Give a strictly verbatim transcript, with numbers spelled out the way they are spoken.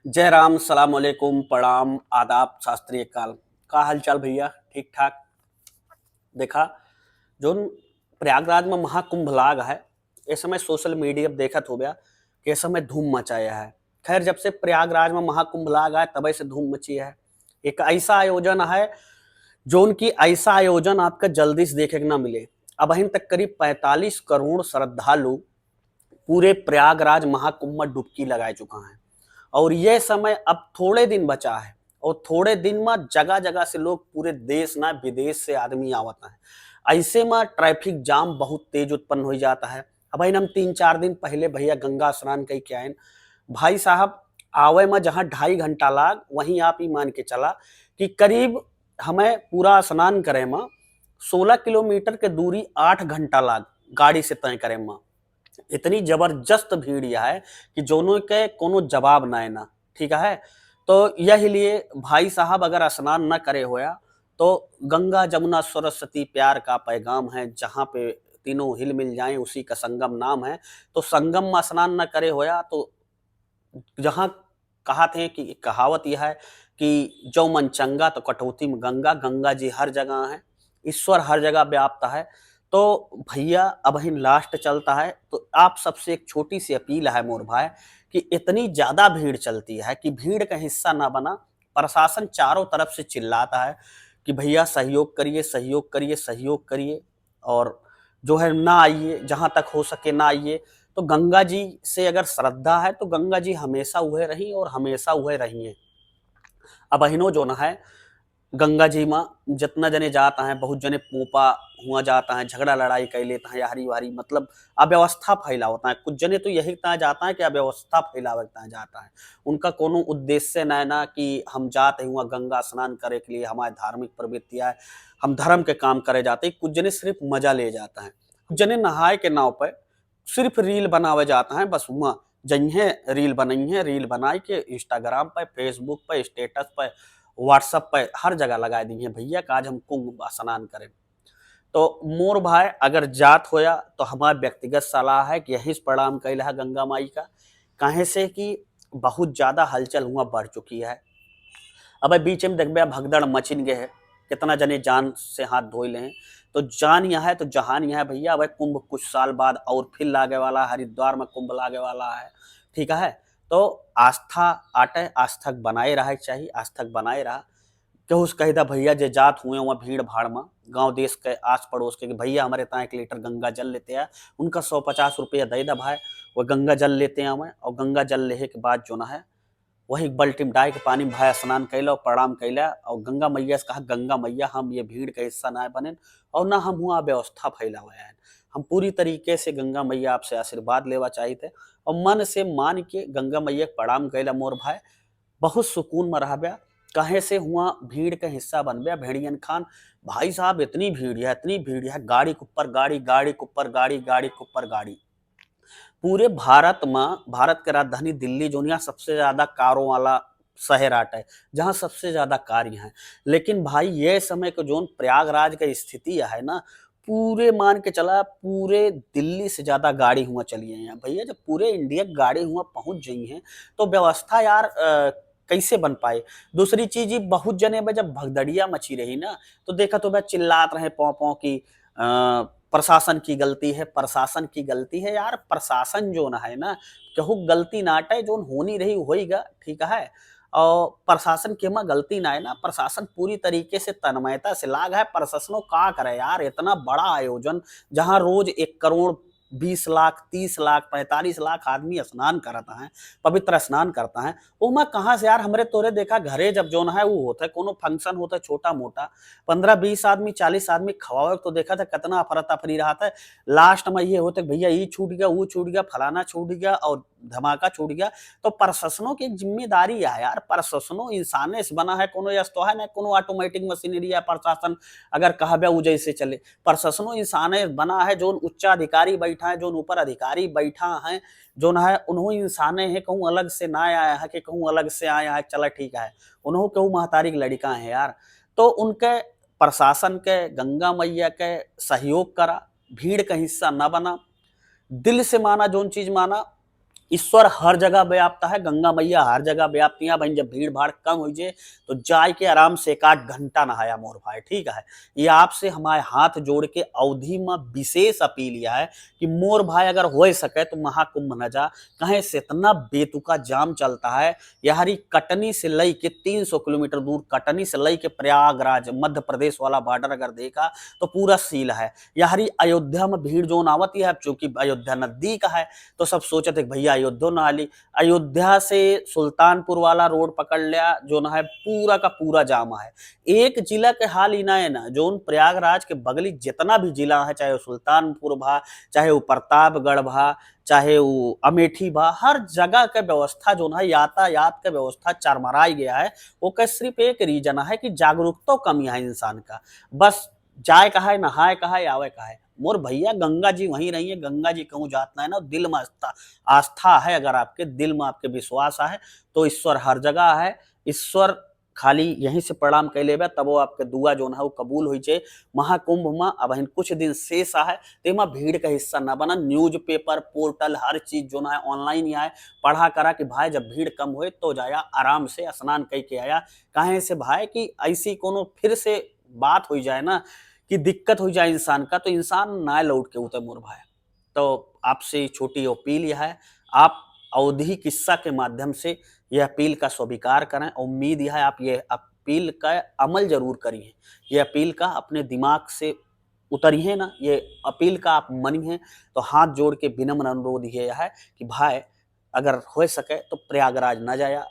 जय राम, सलाम अलैकुम, प्रणाम, आदाब, शास्त्रीय काल। का हालचाल भैया? ठीक ठाक? देखा, जोन प्रयागराज में महाकुंभ लाग है, इस समय social media पे देखत हो गया कि इस समय धूम मचाया है। खैर, जब से प्रयागराज में महाकुंभ लाग है, तबे से धूम मची है। एक ऐसा आयोजन है, जोन की ऐसा आयोजन आपका जल्दी से देखे के ना मिले। अबहिन तक करीब पैंतालीस करोड़ श्रद्धालु पूरे प्रयागराज महाकुंभ में डुबकी लगाए चुका है। और ये समय अब थोड़े दिन बचा है, और थोड़े दिन में जगह जगह से लोग, पूरे देश ना विदेश से आदमी आवत है। ऐसे में traffic jam बहुत तेज उत्पन्न हो जाता है। अबहिन हम तीन चार दिन पहले भैया गंगा स्नान कई के आयन, भाई साहब, आवे में जहाँ ढाई घंटा लाग, वहीं आप ही मान के चला कि करीब हमें पूरा स्नान करे में सोलह किलोमीटर के दूरी आठ घंटा लाग गाड़ी से तय करे में। इतनी जबरदस्त भीड़ यह है कि जोनों के कोनो जवाब ना है ना, ठीक है। तो यही लिए भाई साहब अगर स्नान न करे होया तो गंगा जमुना सरस्वती प्यार का पैगाम है, जहाँ पे तीनों हिल मिल जाएं उसी का संगम नाम है। तो संगम में स्नान न करे होया तो जहाँ कहा थे कि कहावत यह है कि "जो मन चंगा तो कटौती में गंगा", गंगा जी हर जगह है, ईश्वर हर जगह व्याप्त है। तो भैया अबहिन last चलता है, तो आप सबसे एक छोटी सी अपील है मोर भाई कि इतनी ज़्यादा भीड़ चलती है कि भीड़ का हिस्सा ना बना। प्रशासन चारों तरफ से चिल्लाता है कि भैया सहयोग करिए, सहयोग करिए, सहयोग करिए, और जो है ना आइए, जहाँ तक हो सके ना आइए। तो गंगा जी से अगर श्रद्धा है तो गंगा जी हमेशा उहे रही और हमेशा उहे रही हैं। अबहिनो जो ना है गंगा जी में जितना जने जाता है, बहुत जने पोपा हुआ जाता है, झगड़ा लड़ाई कर लेता है, यारी वारी, मतलब अव्यवस्था फैलावता है। कुछ जने तो यही तना जाता है कि अव्यवस्था फैलावे तना जाता है, उनका कोनो उद्देश्य ना है ना कि हम जाते हुआ गंगा स्नान करे के लिए, हमारे धार्मिक प्रवृत्ति है, हम धर्म के काम करे जाते हैं। कुछ जने सिर्फ मजा ले जाता है, कुछ जने नहाए के नाव पे सिर्फ reel बनावे जाता है, बस हुआ जइहें reel बनइहें, reel बनाई के Instagram पे, Facebook पे, status पे, WhatsApp पे, हर जगह लगाए दी हैं भैया कि आज हम कुंभ स्नान करें। तो मोर भाई अगर जात होया तो हमार व्यक्तिगत सलाह है कि यहीं से प्रणाम कैल है गंगा माई का, काहे से कि बहुत ज़्यादा हलचल हुआ बढ़ चुकी है। अब बीच में देखबे भगदड़ मचिन गए है, कितना जने जान से हाथ धोए ले हैं। तो जान यहाँ है तो जहान यहाँ है भैया। अब कुंभ कुछ साल बाद और फिर लागे वाला है, हरिद्वार में कुंभ लागे वाला है, ठीक है। तो आस्था आटे, आस्था के बनाए रहे चाहिए, आस्था के बनाए रहा। केहू से कह दा भैया जे जात हुए वहाँ भीड़ भाड़ में, गाँव देश के आस पड़ोस के कि भैया हमारे तहाँ एक लीटर गंगा जल लेते हैं, उनका सौ पचास रुपया दे दा भाई, वो गंगा जल लेते हैं वहाँ। और गंगा जल लेहे के बाद जो ना है वही बल्टी में डाल के पानी में भाई स्नान कैला और प्रणाम कैला और गंगा मैया से कहा, "गंगा मैया, हम ये भीड़ का हिस्सा ना बने और ना हम हुआ व्यवस्था फैलावे हैं, हम पूरी तरीके से गंगा मैया आपसे आशीर्वाद लेवा चाहिए थे।" और मन से मान के गंगा मैया के प्रणाम कैला मोर भाई, बहुत सुकून में रहब्या। कहे से हुआ भीड़ के हिस्सा बनब्या, भेड़ियन खान। भाई साहब, इतनी भीड़ है, इतनी भीड़ है, गाड़ी के ऊपर गाड़ी, गाड़ी के ऊपर गाड़ी, गाड़ी के ऊपर गाड़ी। पूरे भारत में, भारत के राजधानी दिल्ली जोन यहाँ सबसे ज्यादा कारों वाला शहर आट है, जहाँ सबसे ज्यादा कार यहाँ है। लेकिन भाई, ये समय को जोन प्रयागराज का स्थिति है ना, पूरे मान के चला, पूरे दिल्ली से ज्यादा गाड़ी हुआ चली है यहाँ। भैया, जब पूरे इंडिया की गाड़ी हुआ पहुंच गई हैं, तो व्यवस्था यार, अ, कैसे बन पाए? दूसरी चीज, ये बहुत जने में जब भगदड़िया मची रही ना, तो देखा तो भाई चिल्लात रहे पौ पौ की, अ, "प्रशासन की गलती है, प्रशासन की गलती है।" यार, प्रशासन जो ना है ना, केहू गलती ना आटे, जोन होनी रही होइगा, ठीक है। और प्रशासन के में गलती ना है ना, प्रशासन पूरी तरीके से तन्मयता से लाग है। प्रशासनो का करे यार, इतना बड़ा आयोजन, जहाँ रोज एक करोड़ बीस लाख, तीस लाख, पैंतालीस लाख आदमी स्नान करता है, पवित्र स्नान करता है, ओमा कहाँ से यार? हमरे तोरे देखा, घरे जब जोन है वो होता है, कोनो function होता है छोटा मोटा, पन्द्रह बीस आदमी, चालीस आदमी खवावे, तो देखा था कितना अफरा तफरी रहा था। Last में ये होता है, "भैया, ये छूट गया, वो छूट गया, फलाना छूट गया और धमाका छूट गया।" तो प्रशासनों की एक जिम्मेदारी है यार, प्रशासनो इंसाने से बना है, कोनो यस तो है ना, कोनो automatic machinery है प्रशासन, अगर कहबे वो जैसे चले। प्रशासनो इंसाने बना है, जोन उच्चाधिकारी बैठा है, जोन ऊपर अधिकारी बैठा है, जोन है, उन्हों इंसाने हैं, कहूँ अलग से ना आया है कि कहूँ अलग से आया है, चला ठीक है, उन्हों कहूँ महतारी के लड़िका है यार। तो उनके प्रशासन के, गंगा मैया के सहयोग करा, भीड़ का हिस्सा ना बना, दिल से माना, जोन चीज माना, ईश्वर हर जगह व्याप्त है, गंगा मैया हर जगह व्याप्त है। भाई, जब भीड़ भाड़ कम होइ जाए तो जाए के आराम से एक आध घंटा नहाया मोर भाई, ठीक है। ये आपसे हमारे हाथ जोड़ के अवधी में विशेष अपील यह है कि मोर भाई अगर हो सके तो महाकुंभ न जा, कहें से इतना बेतुका जाम चलता है। यारी कटनी से लई के तीन सौ किलोमीटर दूर, कटनी से लई के प्रयागराज, मध्य प्रदेश वाला बॉर्डर अगर देखा तो पूरा सील है। यारी अयोध्या में भीड़ जोन आवत है, अब चूंकि अयोध्या नजदीक है तो सब सोचत है कि भैया अयोध्या ना आली। अयोध्या से सुल्तानपुर वाला रोड पकड़ लिया, जोन है पूरा का पूरा जाम है। एक जिला के हाल ही ना है ना, जोन प्रयागराज के बगली जितना भी जिला है, चाहे वो सुल्तानपुर भा, चाहे वो प्रतापगढ़ भा, चाहे वो अमेठी भा, हर जगह के व्यवस्था जोन है, यातायात के व्यवस्था चरमराई गया है। ओकर सिर्फ एक रीजन है कि जागरूकता कमी है इंसान का। बस जाए का है, नहाए का है, आवे का है। मोर भैया, गंगा जी वहीं रही है, गंगा जी कहूँ जात ना है ना, दिल में आस्था, आस्था है। अगर आपके दिल में आपके विश्वास है तो ईश्वर हर जगह है। ईश्वर खाली यहीं से प्रणाम कर लेबे, तब वो आपके दुआ जोन है वो कबूल होई छे। महाकुंभ में अबहिन कुछ दिन शेष है, तो एमा भीड़ का हिस्सा ना बना। न्यूज़पेपर, पोर्टल, हर चीज जोन है ऑनलाइन ही आए, पढ़ा करा कि भाई जब भीड़ कम होए तो जाया, आराम से स्नान कई के आया। काहे से भाई कि ऐसी कोनो फिर से बात हो जाए ना कि दिक्कत हो जाए इंसान का, तो इंसान ना लौट के उते मोर भाई। तो आपसे छोटी अपील यह है, आप अवधी किस्सा के माध्यम से यह अपील का स्वीकार करें। उम्मीद यह है आप ये अपील का अमल जरूर करिए, ये अपील का अपने दिमाग से उतरिए ना, ये अपील का आप मनिए। तो हाथ जोड़ के विनम्र अनुरोध ये है कि भाई अगर हो सके तो प्रयागराज न जाया,